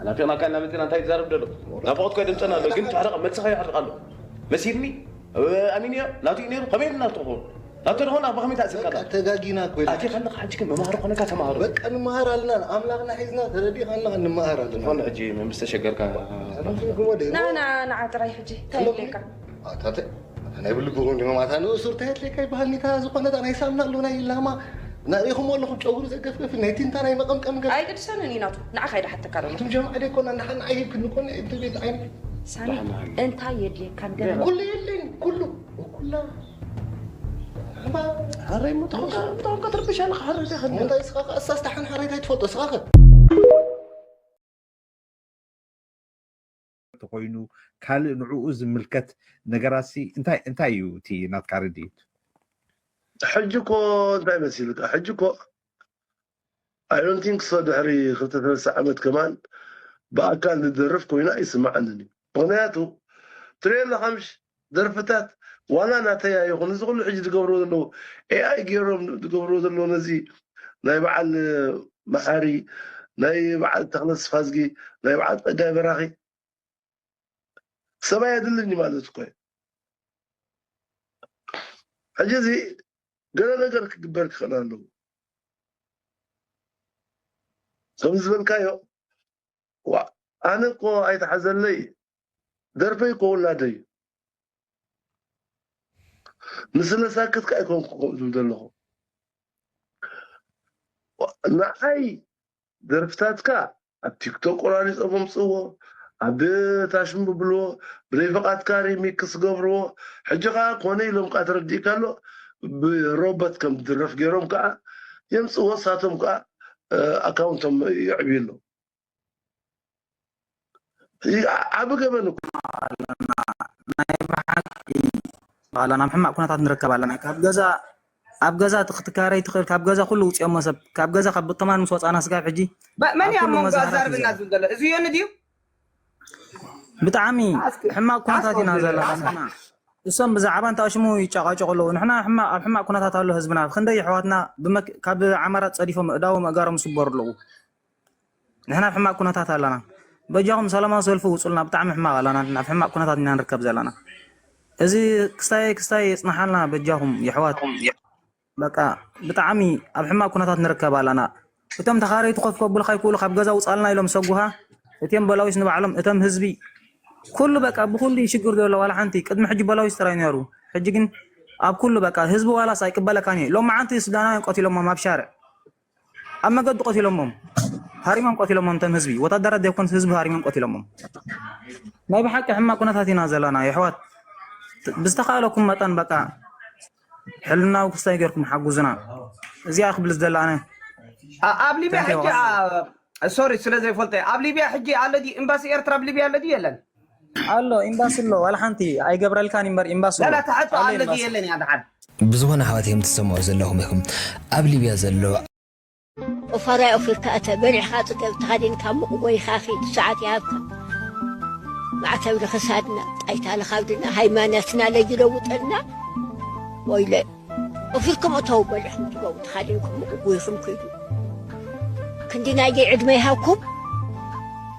ናፊቕናካ እናመጺና እንታይ ትዛረብ ደሎ? ናፍቖትካ ድምፅና ኣሎ፣ ግን ትሕረቕ መልስኻ ይሕርቕ ኣሎ። መሲልኒ? ኣሚንዮ? ናቱ እዩ ነይሩ? ከመይ ኢልና ትኾኑ? ናቱ ደኾን ኣብ ከመይ ተኣሲርካ በቃ ኣለኻ? ተጋጊና እኮ ኢለ። ኣቲኻ ኣለኻ ሕጂ ግን መምሃሪ ኮነካ ተምሃሮ። በቃ ንመሃር ኣለና፣ ኣምላኽና ሒዝና ተረዲእካ ኣለኻ ንመሃር ኣለና። ዝኾነ ሕጂ ምስ ተሸገርካ። ሕጂ እኮ ወደ ና፣ ና፣ ንዓ ጥራይ ሕጂ እንታይ ኣለኹ? ይብለካ? ኣታ ተ-፣ ኣታ ናይ ብልግኹም ዲኹም፣ ኣታ ንእሱር እንታይ ኣድልየካ ይበሃል፣ ኒታ ዝኾነ እታ ናይ ሳምና ኣሎ፣ ናይ ላማ፣ ናሪኹም ኣለኹም፣ ጨጉሩ ዘገፍገፍ፣ ናይ ቲንታ ናይ መቐምቀም ገፍ። ኣይግድሰንን እዩ ናቱ፣ ንዓኻ እዩ ድሓተካ ዘሎ። ኣቱም ጀማዓ ደይኮና፣ ንሓን ዓይብ ክንኮን፣ እቲ ቤት ዓይኒ። ሳሚ፣ እንታይ የድልየካ ንገረኒ። ኩሉ የለኝ፣ ኩሉ፣ ኩላ። እማ፣ ሓረይ፣ ምታውካ፣ ምታውካ ትርብሽ ኣለኻ፣ ሓረይ፣ እንታይ ስኻ፣ እሳስ ተሓን ሓረይ፣ እንታይ ትፈልጦ፣ ስኻ ኸ? ተኾይኑ፣ ካልእ ንዕኡ ዝምልከት ነገራትሲ እንታይ፣ እንታይ እዩ እቲ ናትካ ርድኢት? ሕጂ እኮ እንታይ መሲልካ? ሕጂ እኮ I don't think so ድሕሪ ክልተ ሰለስተ ዓመት ከማን ብኣካል ንደርፍ ኮይኑ ኣይስምዓንን እዩ። ምኽንያቱ ትሪኦ ኣለኻ ምሽ ደርፍታት ዋላ ናተይ ኣይኹን፣ እዚ ኩሉ ሕጂ ዝገብርዎ ዘለዉ ኤኣይ ገይሮም ዝገብርዎ ዘለዉ ነዚ ናይ በዓል መሓሪ፣ ናይ በዓል ተኽለ ስፋዝጊ፣ ናይ በዓል ጸጋይ በራኺ ሰብኣይ የድልን እዩ ማለት እኮ እዩ። ሕጂ እዚ ገለ ነገር ክግበር ክኽእል ኣለዎ። ከም ዝበልካዮ ዋ፣ ኣነ እኮ ኣይተሓዘለይ፣ ደርፈይ እኮ ውላደይ እዩ። ንስለ ሳክት ከ ኣይኮንኩ ከምኡ ዝብል ዘለኹ። ንዓይ ደርፍታትካ ኣብ ቲክቶክ ቆራሪጾም ኣምጽእዎ፣ ኣብ ታሽም ብብልዎ፣ ብዘይ ፍቓድካ ሪሚክስ ገብርዎ። ሕጂ ከኣ ኮነ ኢሎም ከኣ ተረዲእካ ኣሎ፣ ብሮቦት ከም ዝድረፍ ገይሮም ከኣ የምጽእዎ፣ ንሳቶም ከኣ፣ እ፣ ኣካውንቶም የዕብዩ ኣለዉ። እዚ ዓቢ ገበን እኮ። ኣለና። ናይ ብሓቂ ኣለና። ኣብ ሕማቕ ኩነታት ንርከብ ኣለና። ካብ ገዛ፣ ኣብ ገዛ ክትካረይ ትኽእል፣ ካብ ገዛ ኩሉ ውፅኦሞ ሰብ፣ ካብ ገዛ ካብ ብተማን ምስ ወፃና ስጋብ ሕጂ መ-፣ መን ኣብ እዩ ኣብ ኩሉ መንጎ መዛህራት እዩ ኣዛርብና ዘሎ። ዝብል ዘሎ? እዚ ዮኒ ድዩ? ብጣዕሚ ኣስክ-፣ ሕማቕ ኩነታት ኣስክ ኢና ወግድ፣ ዘለና። ኣስክ። ንሕና እሶም ብዛዕባ እንታ ሽሙ ይጨቃጨቁ ኣለዉ። ንሕና ሕማቕ፣ ኣብ ሕማቕ ኩነታት ኣሎ ህዝብና። ክንደይ ኣሕዋትና ብመክ-፣ ካብ ዓማራት ጸዲፎም እዳዎም ኣእጋሮም ይስበሩ ኣለዉ። ንሕና ኣብ ሕማቕ ኩነታት ኣለና። በጃኹም ሰላማዊ ሰልፊ ውጹልና፣ ብጣዕሚ ሕማቕ ኣለና። ንሕና ኣብ ሕማቕ ኩነታት ኢና ንርከብ ዘለና። እዚ ክስታይ፣ ክስታይ የጽንሓልና በጃኹም የሕዋት። በቃ ብጣዕሚ ኣብ ሕማቕ ኩነታት ንርከብ ኣለና። እቶም ተኻረይቲ ኮፍ ከብሉኻ ይክእሉ፣ ካብ ገዛ ውጻልና ኢሎም ሰጉኻ። እቲኦም በላዊስ ንባዕሎም፣ እቶም ህዝቢ ኩሉ በቃ ብኩሉ እዩ ሽግር ዘሎ። ዋላ ሓንቲ ቅድሚ ሕጂ በላዊስ ጥራይ ነይሩ። ሕጂ ግን ኣብ ኩሉ በቃ ህዝቢ ዋላስ ኣይቅበለካን እዩ። ሎማዓንቲ ሱዳናውያን ቀቲሎሞም ኣብ ሻርዕ። ኣብ መገዲ ቀቲሎሞም። ሃሪሞም ቀቲሎሞም እቶም ህዝቢ። ወታደራት ዘይኮኑስ ህዝቢ ሃሪሞም ቀቲሎሞም። ናይ ብሓቂ ሕማቕ ኩነታት ኢና ዘለና የሕዋት። ብዝተኻእለኩም መጠን በቃ ሕልናዊ ክስታይ ጌርኩም ሓጉዙና። እዚኣ ክብል ዝደሊ ኣነ። ኣ-፣ ኣብ ሊብያ ታንኪ ሕጂ፣ ዋ። ኣ-፣ ሶሪ ስለ ዘይፈልጦ እየ። ኣብ ሊብያ ሕጂ ኣሎ ድዩ? ኤምባሲ ኤርትራ ኣብ ሊብያ ኣሎ ድዩ የለን? ኣሎ፣ ኤምባሲ ኣሎ። ዋላ ሓንቲ ኣይገብረልካን እምበር ኤምባሲ ኣሎ። ላላ፣ ትሕቶ ኣሎ ኣሎ ድዩ ኤምባሲ። የለን እያ ደሓን? ብዝኾነ ኣሕዋተይ ከምትሰምዑ ዘለኹም ኢኹም። ኣብ ሊብያ ዘሎ ቆፋራይ ኦፊርካ እተ በሊዕኻ ጽገብ ተኻዲንካ ሙቕ ጎይኻ ኺድ ሰዓት ይሃብካ። ማዕተብ ለኸሳድና ጣይታ ለኻብድና ሃይማኖትና ለይለውጠልና። ወይለ ኦፊርኩም እተው በሊዕኩም ትገቡ ተኻዲንኩም ሙቕ ጎይኹም ኪዱ። ክንዲ ናየይ ዕድመ ይሃብኩም።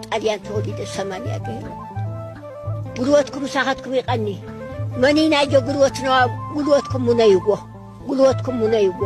ጣልያን ተወሊደ ሰማንያ ገይረ። ጉልበትኩም ምሳኻትኩም ይቐኒ። መን እዩ ናየ ጉልበትና? ጉልበትኩም ሙነይዎ። ጉልበትኩም ሙነይዎ።